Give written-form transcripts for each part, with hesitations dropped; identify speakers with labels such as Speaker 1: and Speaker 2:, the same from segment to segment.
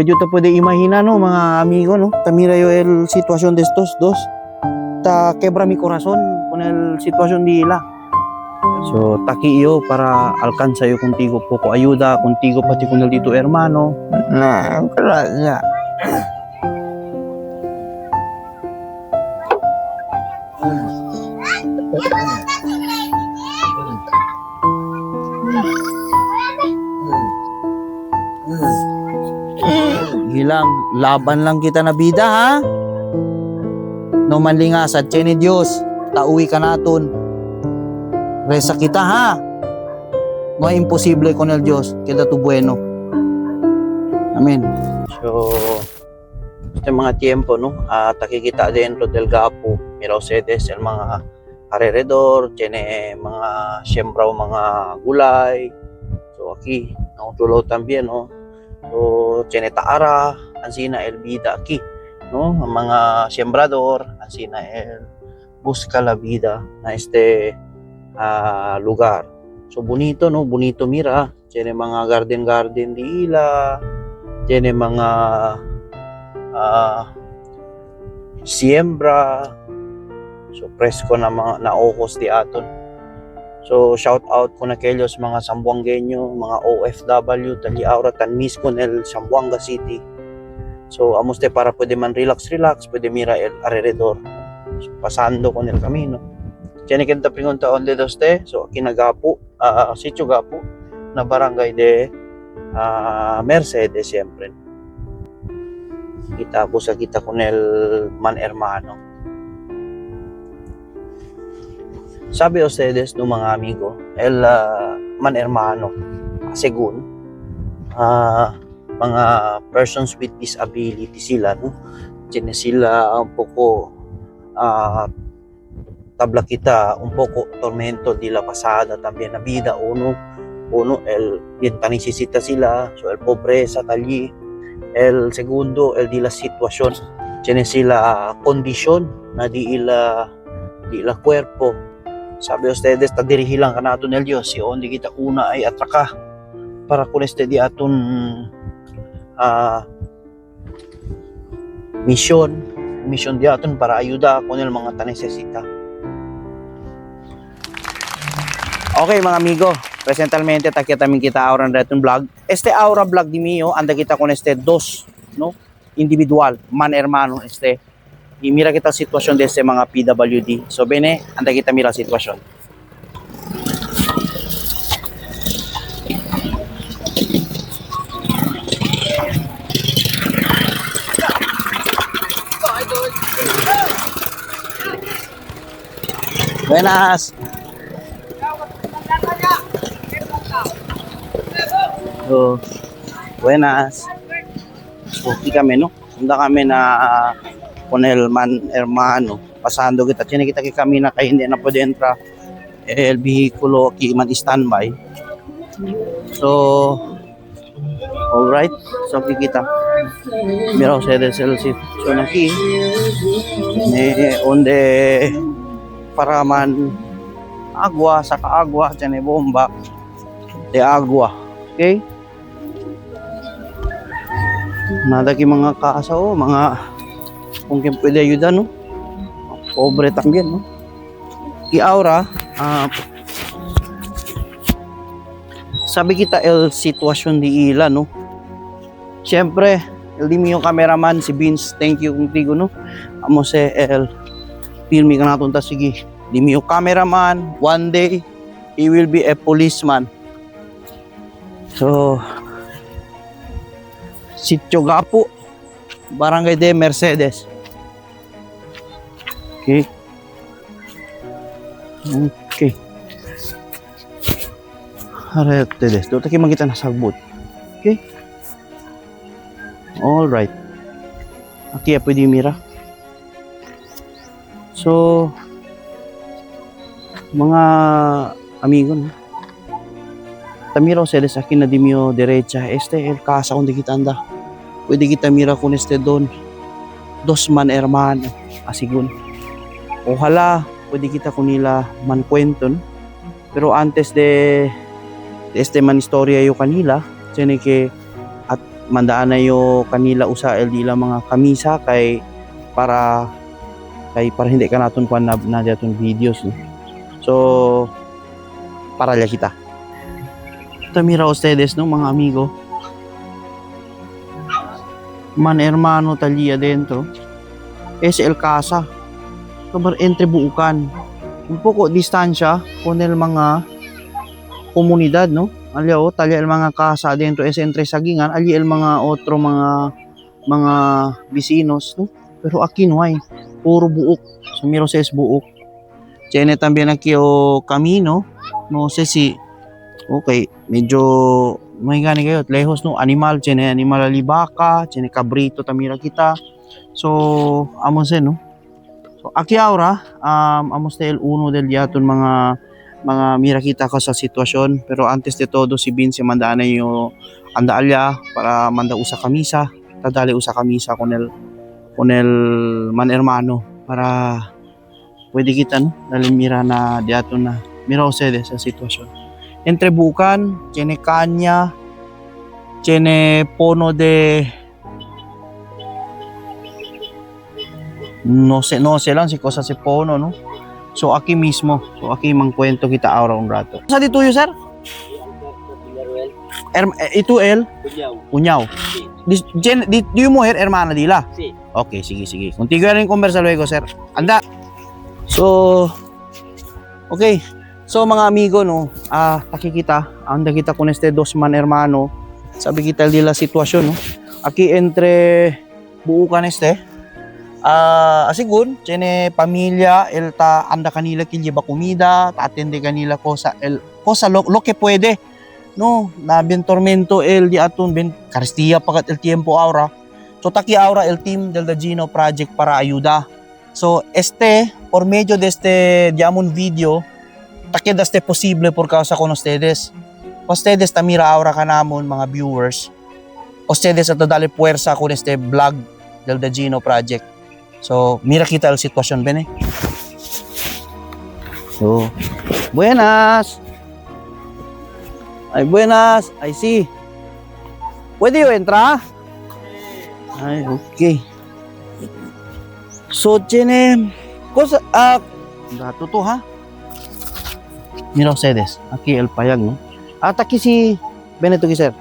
Speaker 1: Yo te puede imaginar, no, mga amigo, no? Ta mira yo el situación de estos dos. Ta quebra mi corazón con el situación de ila. So, taki yo para alcanza yo contigo poco ayuda, contigo pati con el dito hermano.
Speaker 2: No, gracias.
Speaker 1: Gilang, laban lang kita na bida, ha? No manlinga sa ni Dios, tauwi ka naton. Resa kita, ha? No hay imposible con el Dios, queda tu bueno. Amen. So, este mga tiempo, no? At nakikita dentro del Gapo, mira ustedes, el mga alrededor, tiene mga siembraw mga gulay. So, aquí, nautulaw también, no? So, tiene taara, ansina el vida aquí, no? Ang mga sembrador, ansina el busca la vida na este lugar. So, bonito, no? Bonito mira. Tiene mga garden-garden di ila. Tiene mga ah, siembra. So, presko na mga naokos di aton. So, shout out ko na kelyos mga Sambuangueño, mga OFW, tali aura tan mismo nel Zamboanga City. So, amos te para pwede man relax relax, pwede mira el alrededor. So, pasando con el camino. Tiene que pregunta onde dos te. So, aquí na Gapo, sitio Gapo, na barangay de Mercedes siyempre. Kita busa kita con el man hermano. Sabi ustedes no mga amigo, el man hermano, según mga persons with disability sila, no? Tiene sila un poco tabla kita un poco tormento di la pasada también na vida uno uno el bien tan necesita sila, so el pobreza talli, el segundo el di la situación, tiene sila kondisyon na di ila cuerpo. Sabi ustedes, tadirihi lang ka nato nel Dios, si onde kita una ay atraka para kun este di aton ah, misyon, misyon di aton para ayuda con el mga tanesesita. Okay mga amigo, presentalmente takita min kita aura na itong vlog. Este aura vlog di mio, anda kita con este dos, no? Individual, man hermano, este. Y mira kita sitwasyon de este mga PWD. So bene, anda kita mira sitwasyon. Buenas. So, buenas. Okay kami, no? Unda kami na con el man hermano. Pasando kita. Tiene kita kay kami na kay hindi na pwede entra el vehículo aquí man standby. So, all right. So, kita. Mira ustedes el sitio aquí. Ne, onde para man agua, saka agua, tiene bomba de agua. Okay? Nada ki mga kasa o, mga kung kin pwede ayuda, no? Pobre también, no? Y ahora, sabi kita el sitwasyon di ila, no? Siyempre, el di yung cameraman, si Vince, thank you contigo, no? Amo se el filmi ka natin ta, sige. Di yung cameraman, one day, he will be a policeman. So, Sitio Gapo, Barangay de Mercedes. Okay. Okay. Areteles. Doon tayo makita na sagbot. Okay. All right. Aki, pwede mira. So, mga amigo, no? Tamira ustedes aquí na dimio derecha. Este el casa donde kita anda. Pwede kita mira con este don. Dos man hermano. Asigun. Ojalá pwede kita kunila man kwento. No? Pero antes de este man historia yo kanila, tiene que at Mandaan na yo kanila usa el dila mga kamisa kay para kay para hindi ka naton kwan na diaton videos, no? So para la kita. Tamira ustedes, no, mga amigo. Man hermano talia dentro. Es el casa. Kabar entre buukan. Un poco distansya con el mga komunidad, no? Alya o, talya el mga casa dentro es entre sagingan, ali el mga otro mga vecinos, no? Pero aquí no hay. Puro buok. So, miro sa es buok. Tiene también aquí o camino. No sé si okay, medyo may gani kayo, lejos, no, animal, tiene animal alibaka, tiene cabrito tamira kita. So, amos eh, no? So, aquí ahora, amos el uno del yaton mga mira kita ko sa sitwasyon. Pero antes de todo, si Vince mandaan na yung anda alya para manda usa kamisa, tadali usa kamisa con el man hermano para pwede kita, no, dali mira na diaton na mira ustedes sa sitwasyon. Entre bukan, tiene caña, tiene pono de no sé, no sé lang si cosa si pono, no? So aquí mismo, so aquí mangkwento kita ahora un rato. Sa dito yun, sir? Ito el Unyaw. Di, di mujer hermana dila?
Speaker 3: Sí.
Speaker 1: Okay, sige, sige. Contigo rin conversa luego, sir. Anda. So, okay. So mga amigo, no, nakikita, anda kita con este dos man hermano. Sabi kita dila sitwasyon, no. Aquí entre buukan este. Asigun, tiene pamilya, el ta anda kanila que lleva comida, ta atende kanila cosa el cosa lo que puede. No, na bien tormento el di aton ben carestía pakat el tiempo ahora. So taki ahora el team del The Gino Project para ayuda. So este por medio de este diamond video takeda este posible por causa con ustedes. Ustedes tamira ahora kanamon mga viewers. Ustedes at dale puwersa con este vlog del The Gino Project. So mira kita el sitwasyon bene. So buenas. Ay buenas. Ay sí. Pwede yo entra? Ay, okay. So, tiene cosa, dato to ha. Mira ustedes, aquí el payag, no? At aquí si Benito sir.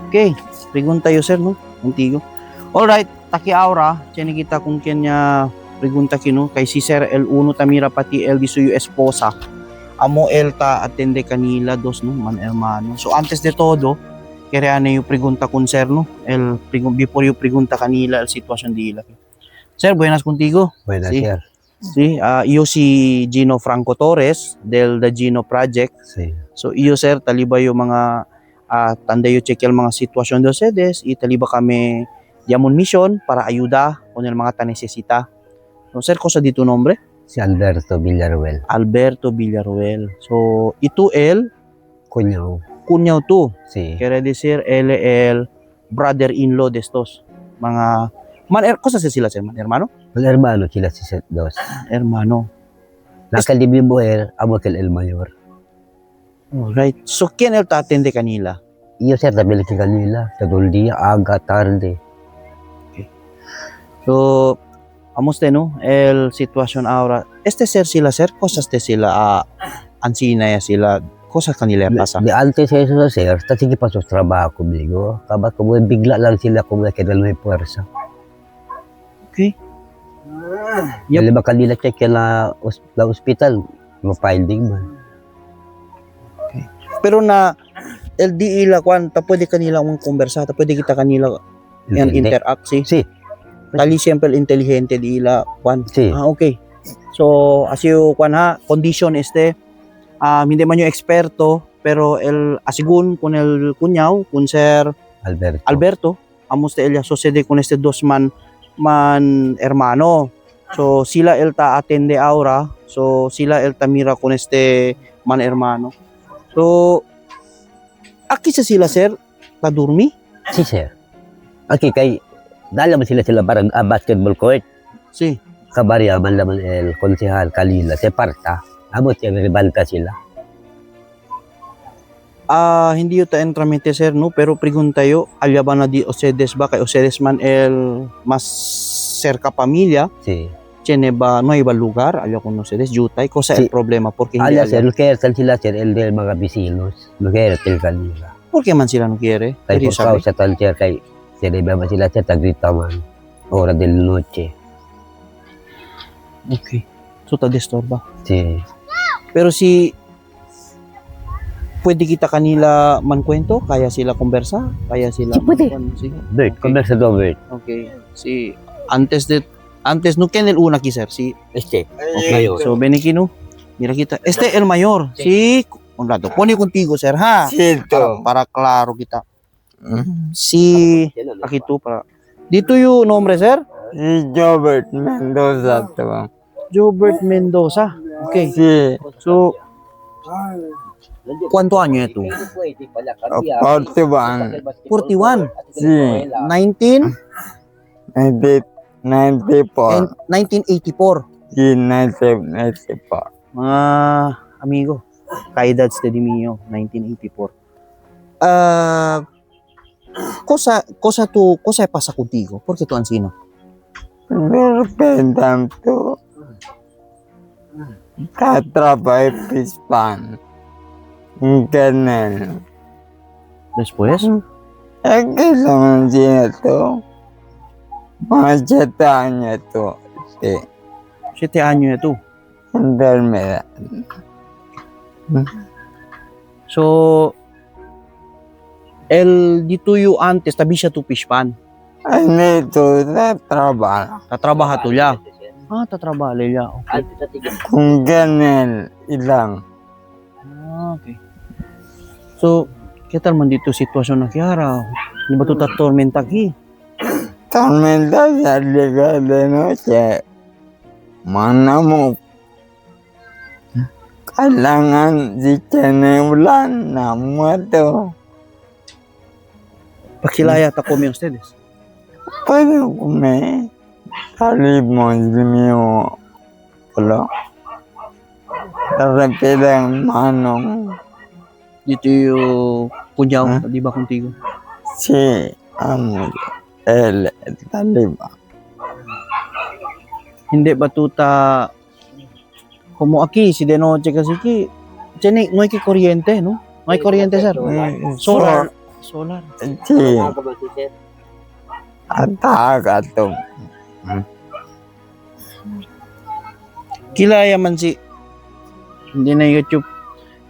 Speaker 1: Okay, pregunta yo sir, no? Contigo. Alright, taki aura, tiene kita kung kanya pregunta kino kay si Sir L1 tamira pati el di suyo esposa. Amo el ta atende kanila dos, no, man hermano. So antes de todo, kaya na yung pregunta con sir, no? El before yung pregunta kanila el sitwasyon dila. Sir, buenas contigo.
Speaker 2: Buenas,
Speaker 1: Sí.
Speaker 2: sir.
Speaker 1: Sí, iyo si Gino Franco Torres del The Gino Project.
Speaker 2: Sí.
Speaker 1: So iyo sir, taliba yung mga tanda yo check yung mga sitwasyon de ustedes y taliba kami Diamond Mission para ayuda con el mga ta necesita. So sir, cosa di tu nombre?
Speaker 2: Si Alberto Villaruel.
Speaker 1: Alberto Villaruel. So ito el
Speaker 2: Cuñado.
Speaker 1: kunyaw tu.
Speaker 2: Sí.
Speaker 1: Quiere decir LL brother-in-law de estos mga man er, cosa se sila sir, man hermano?
Speaker 2: Un hermano sila si Set Dos.
Speaker 1: Hermano.
Speaker 2: Nakalib yung mujer, amo que el mayor.
Speaker 1: Alright. So quién el ta atende kanila?
Speaker 2: Iyo sir, tabi lang kanila. Todo el día, aga, tarde.
Speaker 1: So, amos de no, el sitwasyon ahora. Este ser sila sir, cosas de sila, ansina ya sila, cosas kanila pasa.
Speaker 2: De antes eso sir, ta sige pa sa trabaho conmigo. Kaba como bigla lang sila como que no may puwersa.
Speaker 1: Okay. Yep.
Speaker 2: Yep. ba kanila check la, la hospital, ma-finding man.
Speaker 1: Pero na, el di ila kwan, ta pwede kanila mong konversa, ta pwede kita kanila yan
Speaker 2: Intindi.
Speaker 1: interact si.
Speaker 2: Sí.
Speaker 1: Tali siyempre el inteligente di ila kwan.
Speaker 2: Sí.
Speaker 1: Ah, okay. So, as you kwan ha, condition este, hindi man yung eksperto, pero el asigun con el kunyaw, kun sir
Speaker 2: Alberto.
Speaker 1: Alberto, amos de ella sucede con este dos man hermano. So sila el ta atende ahora, so sila el ta mira con este man hermano. So aquí sa sila sir, ta durmi?
Speaker 2: Sí, sir. Okay, kay dala man sila barang basketball court.
Speaker 1: Si.
Speaker 2: Kabarya man laman el konsehal Kalila se parta. Amo tiya ribalta sila.
Speaker 1: Hindi yo ta entramite sir no, pero pregunta yo, alya ba na di ustedes ba kay ustedes man el mas cerca pamilya,
Speaker 2: Sí.
Speaker 1: tiene ba no iba lugar, alya con ustedes jutay cosa el
Speaker 2: Sí.
Speaker 1: problema porque hindi
Speaker 2: Alya
Speaker 1: alya.
Speaker 2: sir, no quiere sila sir, el del mga bisinos. No quiere tel kanila.
Speaker 1: Por qué man sila no quiere?
Speaker 2: Kay
Speaker 1: Quería
Speaker 2: por
Speaker 1: saber.
Speaker 2: causa tal sir, kay sir, iba ba sila sir, tagrita man. Ora del noche.
Speaker 1: Okay. So ta disturba.
Speaker 2: Sí.
Speaker 1: Pero si pwede kita kanila mankwento, kaya sila konversa, kaya sila
Speaker 2: Sí, pwede.
Speaker 1: Sige.
Speaker 2: Bert,
Speaker 1: Okay.
Speaker 2: conversa do Bert.
Speaker 1: Okay. Si antes de antes no ken el una aquí sir, si
Speaker 2: Este,
Speaker 1: Okay.
Speaker 2: mayor.
Speaker 1: So Benikino, mira kita. Este el mayor. Si un rato. Pone contigo, sir, ha. Para,
Speaker 3: Cierto.
Speaker 1: para claro kita. Si aquí tú para. Dito yung nombre, sir?
Speaker 3: Si Jobert Mendoza to.
Speaker 1: Jobert Mendoza. Okay.
Speaker 3: Sí.
Speaker 1: So, ¿cuánto año es tú?
Speaker 3: 41.
Speaker 1: 41.
Speaker 3: Sí.
Speaker 1: 19
Speaker 3: 94.
Speaker 1: and 1984.
Speaker 3: Sí, 1994.
Speaker 1: Mga amigo, kaedad de mio, 1984. Cosa tu, cosa pasa contigo? ¿Por qué tú ansino?
Speaker 3: De repente tú katrapay pispan. Ganun.
Speaker 1: Después,
Speaker 3: Es que son cierto. Mga 7 años to. Sí.
Speaker 1: 7 años tú.
Speaker 3: Enfermedad.
Speaker 1: So, el dito yu antes, tabi siya tu pispan.
Speaker 3: Ay, nito sa trabaho.
Speaker 1: Tatrabaha tu ya. Ah, tatrabaha ya. Okay.
Speaker 3: Kung ganun, ilang.
Speaker 1: Ah, okay. So, ¿qué tal man dito sitwasyon na Kiara? Hindi ba tu tatormenta ki?
Speaker 3: Tormenta sa liga de noche. Mana mo. Kailangan si Chenebulan na mo to.
Speaker 1: Pakilaya ta come ustedes.
Speaker 3: Pwede kumi. Salimos mío. Pulo. Repiten manong.
Speaker 1: Dito yung kunyaw,
Speaker 3: Huh?
Speaker 1: di ba contigo?
Speaker 3: Si amo el taliba.
Speaker 1: Hindi ba tuta como aquí si de noche kasi ki tiene no hay que corriente, no? No hay corriente, sir. Solar. Solar.
Speaker 3: Sí. Ataka to.
Speaker 1: Kilaya man si hindi na YouTube.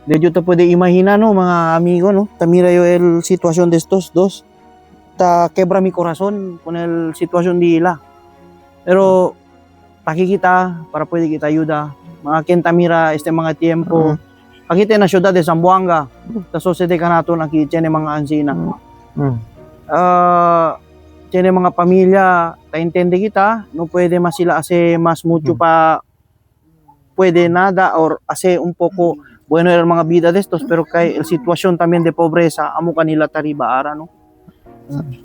Speaker 1: Hindi yo te puede imaginar, no, mga amigo, no? Ta mira yo el situación de estos dos. Ta quebra mi corazón con el situación de ila. Pero pakikita para pwede kita ayuda. Mga kenta mira este mga tiempo. Pakita na siyudad de Zamboanga. Ta sosete ka nato na tiene mga ansina. Tiene mga pamilya, ta intende kita, no pwede mas sila hace mas mucho pa pwede nada or hace un poco bueno el mga vida de estos, pero kay el situación también de pobreza, amo kanila tariba ara no.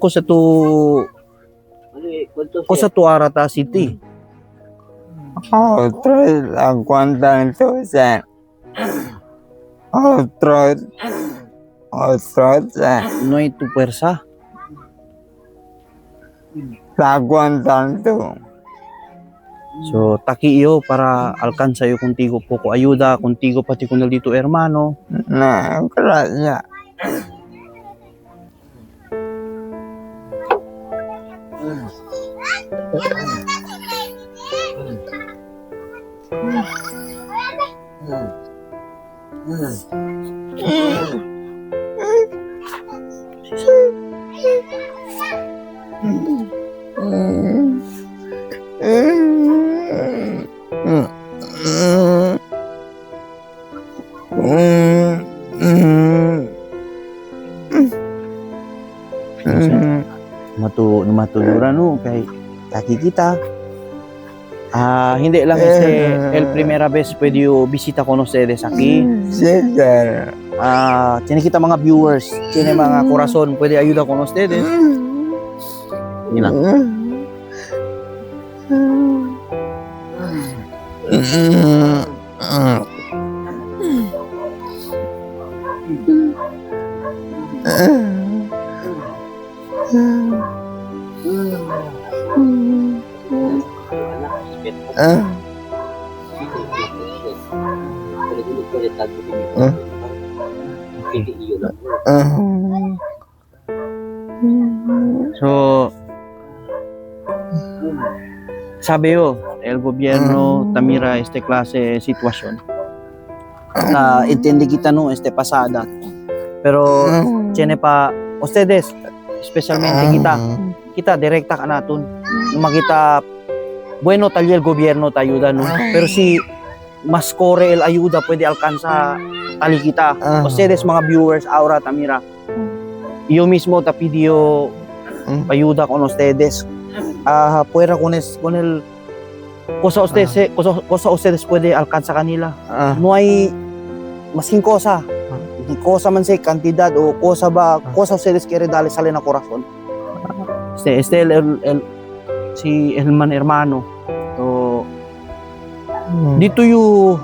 Speaker 1: Cosa tu cosa tu ara ta city.
Speaker 3: Otro aguanta entonces. Otro. Otro.
Speaker 1: No hay tu fuerza.
Speaker 3: Aguantan tú.
Speaker 1: So taki iyo para alcanza yo contigo poco ayuda contigo pati con el dito hermano.
Speaker 3: No, gracias.
Speaker 1: Matu matuluran no kay taki kita. Hindi lang kasi el primera vez pwede yo bisita con ustedes aquí.
Speaker 3: Sí, sir.
Speaker 1: Tiene kita mga viewers, tiene mga corazón, pwede ayuda con ustedes. Yun lang.
Speaker 3: Ah. Ah. Ah.
Speaker 1: So, sabi yo, el gobierno tamira este klase sitwasyon. Na intindi kita no este pasada. Pero tiene pa ustedes, especialmente kita, kita direkta ka naton. Makita bueno tal el gobierno te ayuda no. Pero si mas corre el ayuda puede alcanza tali kita. Ustedes mga viewers aura tamira. Yo mismo ta pidió ayuda con ustedes. Ah, puera con es, con el cosa ustedes cosa ustedes puede alcanzar kanila. No hay masking cosa. Di cosa man say cantidad o cosa ba cosa ustedes quiere darle sale na corazón. Este el si el man hermano. So dito yu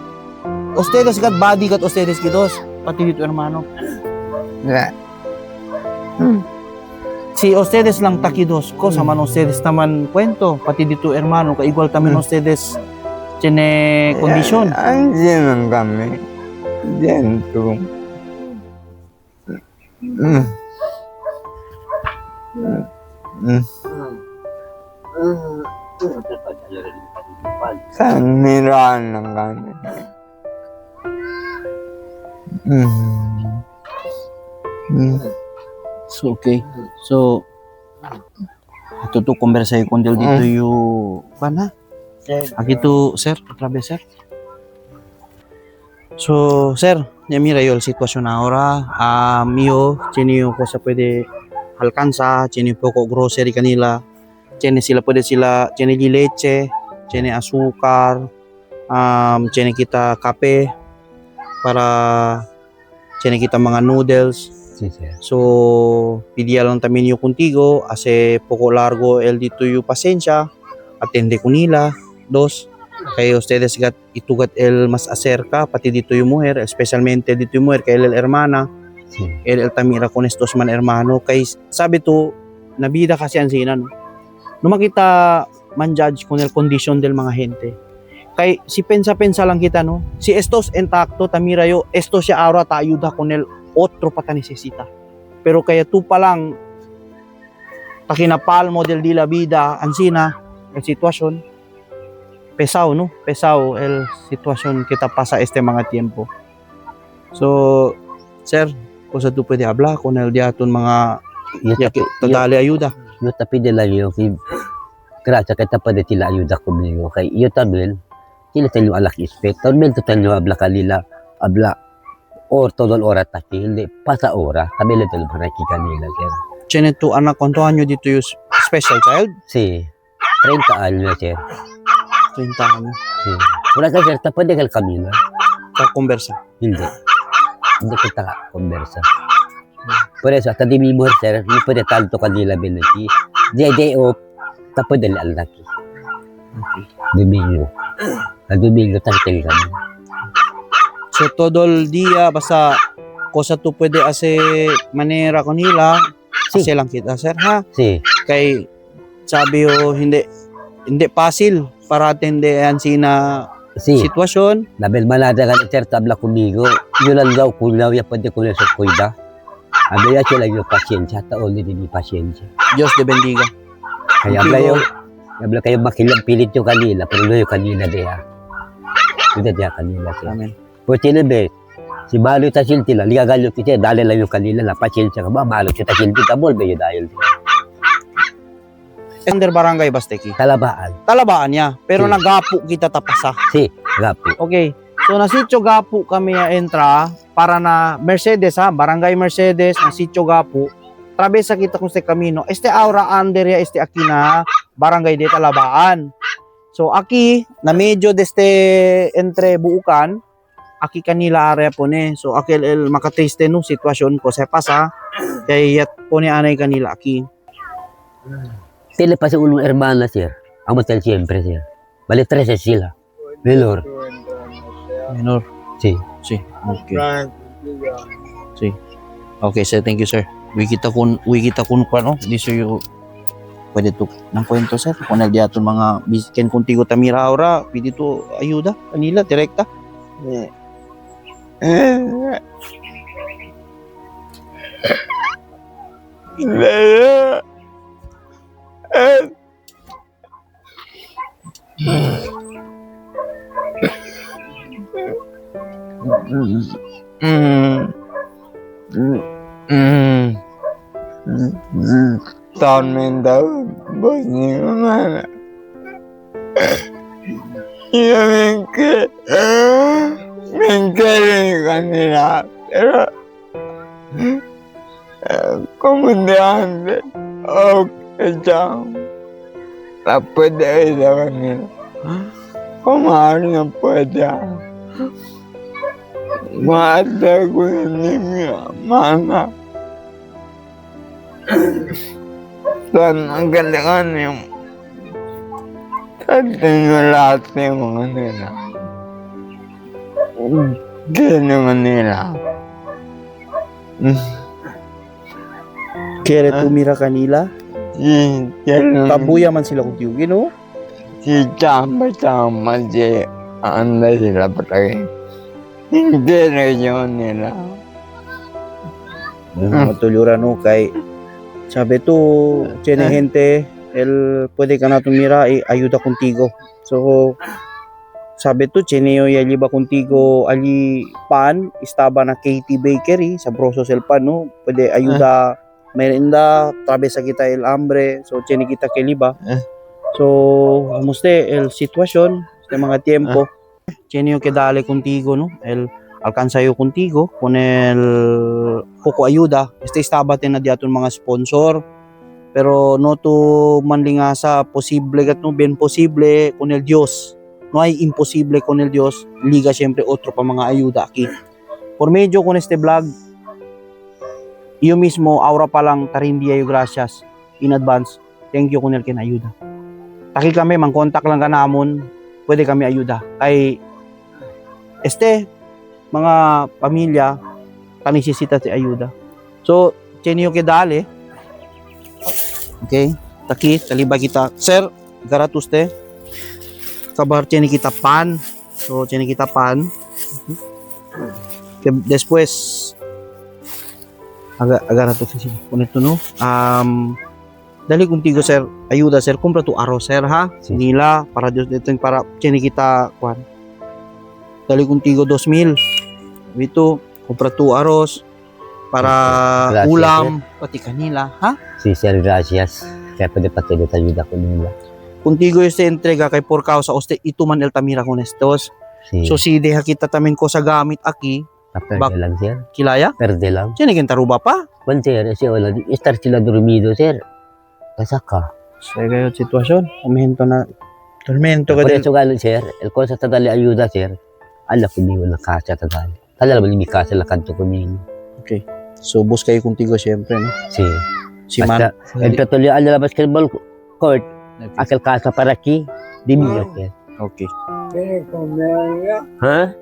Speaker 1: ustedes got body got ustedes kitos pati dito hermano.
Speaker 3: Yeah.
Speaker 1: Si ustedes lang takidos, cosa man ustedes taman kwento, pati dito hermano, ka igual tamen ustedes tiene kondisyon.
Speaker 3: Andiyan lang kami. Diyan to. Mm. Mm. San Miran lang kami. Mm. Mm.
Speaker 1: So, okay. So, ito to conversa con del dito yu pana. Aquí tu sir, otra vez sir. So, sir, ya mira yo la situación ahora. Ah, mío, tiene yung cosa puede alcanza, tiene poco grocery kanila. Tiene sila puede sila, tiene leche, tiene azúcar, tiene kita kape para tiene kita mga noodles.
Speaker 2: Si, sir.
Speaker 1: So, pidia lang tamin yung contigo, hace poco largo el dito yung pasensya, atende ko nila, dos, kay ustedes gat itugat el mas acerca, pati dito yung mujer, especialmente dito yung mujer, kay el hermana,
Speaker 2: Si.
Speaker 1: el tamira con estos man hermano, kay sabi to, nabida kasi ang sina, no? No makita man judge con el condition del mga gente. Kay si pensa-pensa lang kita, no? Si estos intacto, tamira yo, esto siya ahora ta ayuda con el otro pa ta necesita. Pero kaya tu pa lang takinapalmo del di la vida ansina el sitwasyon pesaw no pesaw el sitwasyon kita pasa este mga tiempo. So sir, cosa tu puede hablar con el diaton mga
Speaker 2: Yo
Speaker 1: ya
Speaker 2: tapi,
Speaker 1: que totale ayuda.
Speaker 2: yo tapi de lang yo kay gracias kay tapa de tila ayuda ko niyo kay yo también tila tayo alak inspector mel to tayo habla kanila habla or todo el hora taki hindi pasa ora kami lang tayo maraki kanila sir.
Speaker 1: Tiene tu anak cuánto año dito yung special child?
Speaker 2: Si 30 años sir.
Speaker 1: 30 años.
Speaker 2: Si wala ka sir tapa de kal camino.
Speaker 1: Ta conversa.
Speaker 2: Hindi. Hindi kita conversa. Por eso, hasta di mi mujer, sir, no puede tanto kanila benaki. Di di o tapo del alaki. Domingo. Al domingo takitil kami.
Speaker 1: So todo el día basta cosa tu puede hacer manera con nila.
Speaker 2: Si.
Speaker 1: Kasi lang kita sir ha.
Speaker 2: Si.
Speaker 1: Kay sabi yo hindi hindi fácil para atende ang sina
Speaker 2: Si.
Speaker 1: sitwasyon.
Speaker 2: Label malada ka ni sir, tabla kumigo. Yun lang daw, kunaw, ya pwede ko na sa kuida. Abla ya sila yung pasyensya, taon din yung pasyensya.
Speaker 1: Dios te bendiga.
Speaker 2: Kaya abla yung, abla kayo makilang pilit yung kanila, pero yung kanila diya. Ito diya kanila sir.
Speaker 1: Amen.
Speaker 2: Pues sinabi, si Malo tasil tila, ligagalo kita, dali lang yung kanila, la pasyensya ka ba, malo siya tasil tila, bolbe yun dahil.
Speaker 1: Under barangay Basteki.
Speaker 2: Talabaan,
Speaker 1: Talabaan niya, pero
Speaker 2: Si.
Speaker 1: nagapo kita tapasa.
Speaker 2: si, gapo.
Speaker 1: Okay. So na sitio Gapo kami ya entra para na Mercedes ha, Barangay Mercedes na sitio Gapo. Trabesa kita kung sa camino. Este aura under ya este aki na Barangay de Talabaan. So aki na medyo deste entre buukan aki kanila area po ni. So aki el makatriste no sitwasyon ko sa pasa kay yat po ni anay kanila aki.
Speaker 2: Sila pa sa ulong hermana, sir. Ang matal siyempre, sir. Bali, 13 sila. Melor.
Speaker 1: Minor.
Speaker 2: Si.
Speaker 1: Si. Okay. Okay, sir. Thank you, sir. Wikita kun wikita kun kwa no. Di so yung Pwede to ng kwento sir. Kung naldiaton mga ken contigo tamira ahora, pwede to ayuda kanila direkta.
Speaker 3: Tormenta bosniana. Yo me quiero kanila, pero como de antes, okay, chao. La puede ir a kanila. Como ahora no puede. Mata ko yung mana. Saan ang galingan yung sa lahat yung mga nila. Ginawa nila.
Speaker 1: Kere tumira kanila.
Speaker 3: Si
Speaker 1: Tabuya man sila kung tiyugin, no?
Speaker 3: Si Chamba Chamba si anda sila palagi. Hindi na yun nila.
Speaker 1: Matuluran no kay sabi to tiene gente el pwede ka na tumira eh, ayuda contigo. So sabi to tiene yo yali ba contigo ali pan estaba na KT Bakery sabroso el pan no pwede ayuda merienda travesa kita el hambre so tiene kita keliba. So kamusta el sitwasyon sa mga tiempo tiene yo que dale contigo no el alcanza yo contigo con el poco ayuda. Este estaba na diaton mga sponsor. Pero no to manlingasa posible gat no bien posible con el Dios. No hay imposible con el Dios. Liga siempre otro pa mga ayuda aquí. Por medio con este vlog, iyo mismo aura pa lang tarindi ayo gracias in advance. Thank you con el ken ayuda. Taki kami mang-contact lang ka namon, pwede kami ayuda. Kay este mga pamilya tanisisita si ayuda. So, chenyo ke dale. Okay? Taki, taliba kita. Sir, garatus te. Kabar cheni kita pan. So, cheni kita pan. Que después aga agaratus si Punito no. Dali contigo sir, ayuda sir, compra tu arroz sir ha.
Speaker 2: Sí.
Speaker 1: Nila para Dios dito para cheni kita kwan. Dali contigo 2,000. Ito, compra tu arroz para
Speaker 2: Gracias,
Speaker 1: ulam pati kanila ha.
Speaker 2: Si sir, gracias. Kaya pwede pati dito ayuda ko nila.
Speaker 1: Contigo este entrega kay por causa usted ito man el tamira con estos.
Speaker 2: Si,
Speaker 1: So si deja kita tamin ko sa gamit aki
Speaker 2: perde lang sir.
Speaker 1: kilaya.
Speaker 2: Perde lang.
Speaker 1: Tiene que taruba pa.
Speaker 2: Bueno, sir, si wala, estar sila dormido, sir. Kasaka.
Speaker 1: Sa kayo sitwasyon, umihento na tormento ka
Speaker 2: Por
Speaker 1: din.
Speaker 2: eso gano'n, sir, el cosa tagali ayuda, sir. Ala ko na kasa tagali. Tala naman mi kasa la kanto ko mi.
Speaker 1: So bus kayo contigo siyempre no.
Speaker 2: Si.
Speaker 1: Si Man.
Speaker 2: Basta, el tatuloy ala la basketball court, akal kasa para ki, di mi sir.
Speaker 1: Okay.
Speaker 2: Ha?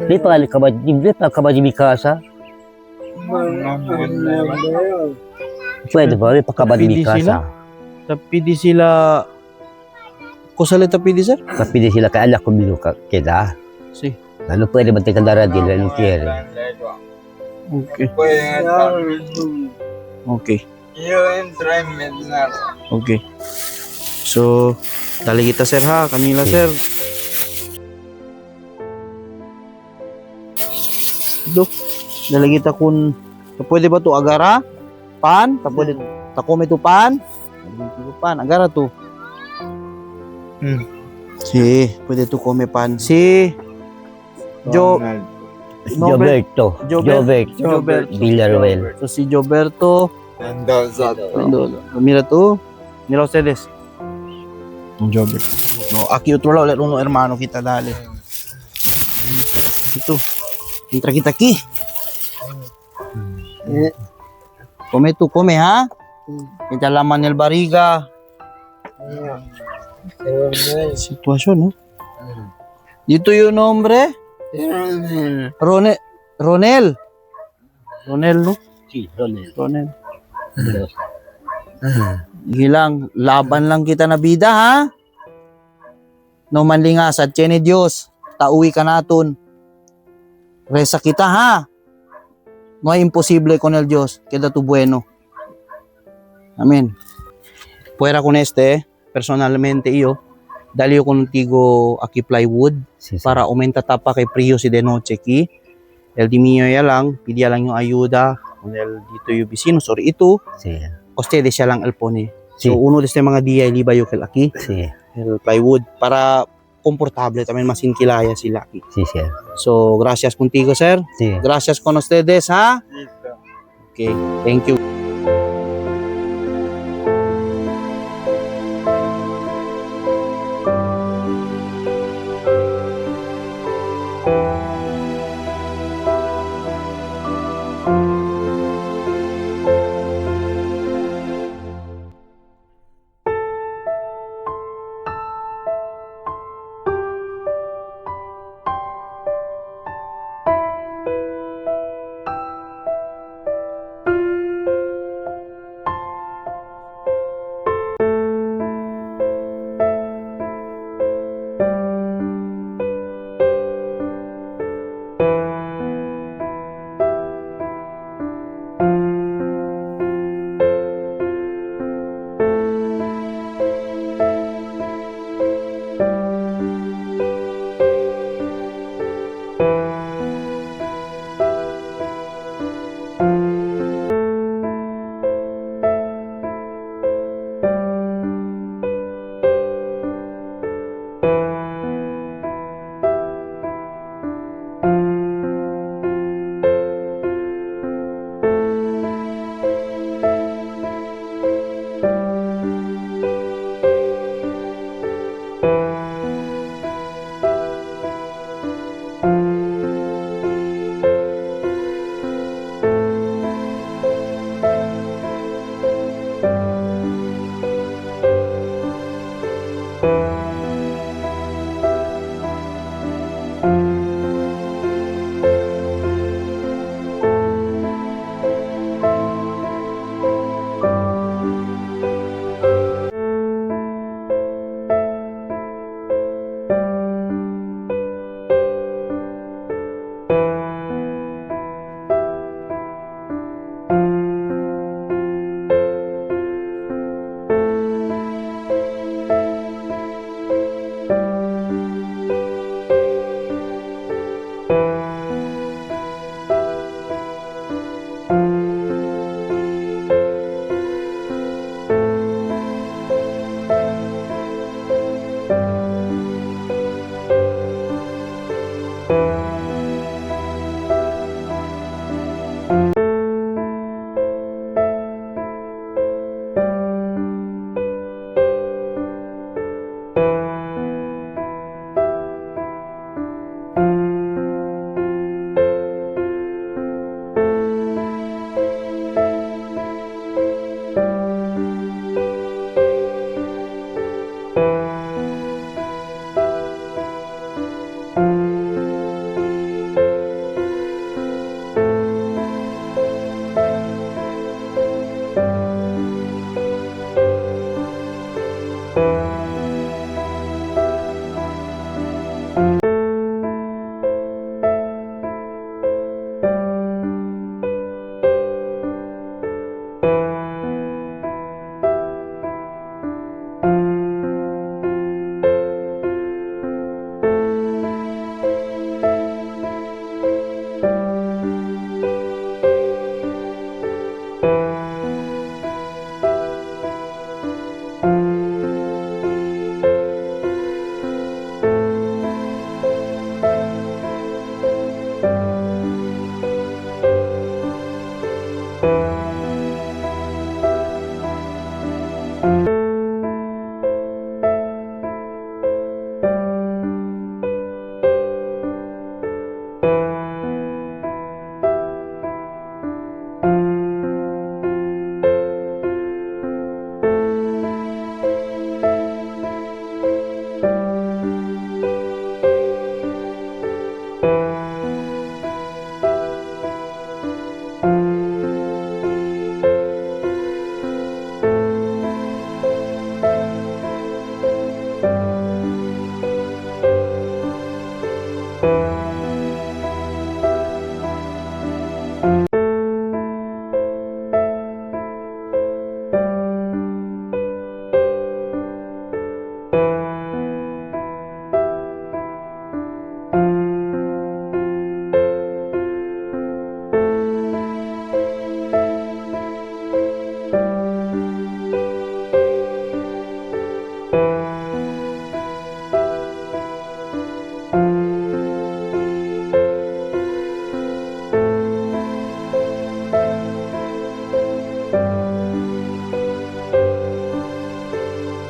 Speaker 2: Di pa ka ba, di pa ka ba di mi kasa? Pwede ba, di pa ka ba di mi
Speaker 1: Pwede sila.
Speaker 2: kasa?
Speaker 1: Tapi di sila Kusalita pidi sir?
Speaker 2: Tapi di sila kay ala ko mi ka keda.
Speaker 1: Si.
Speaker 2: Ano pwede ba tingkandara di la no quiere.
Speaker 1: Okay. Okay.
Speaker 3: Yo entro en Vietnam.
Speaker 1: Okay. So, dali kita sir ha, kanila
Speaker 2: Okay.
Speaker 1: sir. Do, dali kita kun pwede ba to agara? Pan, ta pwede ta come tu pan. Dali pan, agara tu. Si, pwede tu come pan. Si Jo nombre
Speaker 2: Joberto.
Speaker 1: Jobert-
Speaker 2: Jobert.
Speaker 1: Joberto.
Speaker 2: Villaruel.
Speaker 1: So si Joberto
Speaker 3: Mendoza.
Speaker 1: Mendoza. Mira tú, mira ustedes. Un Jobert. No, aquí otro lado, uno hermano kita dale. Ito. Entra kita aquí. Come tú, come ha. Kita laman el barriga. Sitwasyon, no? Dito yung nombre? Rone, Ronel. Ronel, no?
Speaker 2: Si, Ronel.
Speaker 1: Ronel. Gilang, laban lang kita na bida ha. No manlingas at ni Dios, tauwi ka naton. Resa kita ha. No hay imposible con el Dios, queda tu bueno. Amen. Fuera con este, personalmente iyo, dali ko contigo aki plywood
Speaker 2: Sí, sir.
Speaker 1: para aumenta tapa kay Priyo si de noche ki. El di mío ya lang, pidia lang yung ayuda con el dito yung vecino, sorry ito,
Speaker 2: Sí.
Speaker 1: ustedes siya lang el pone.
Speaker 2: Sí.
Speaker 1: So uno de este mga dia iliba yung aki,
Speaker 2: Sí.
Speaker 1: el plywood para komportable también masinkilaya sila aki.
Speaker 2: Sí, sir.
Speaker 1: So gracias contigo sir.
Speaker 2: Sí.
Speaker 1: Gracias con ustedes ha.
Speaker 3: Dito.
Speaker 1: Okay, thank you.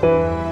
Speaker 3: Thank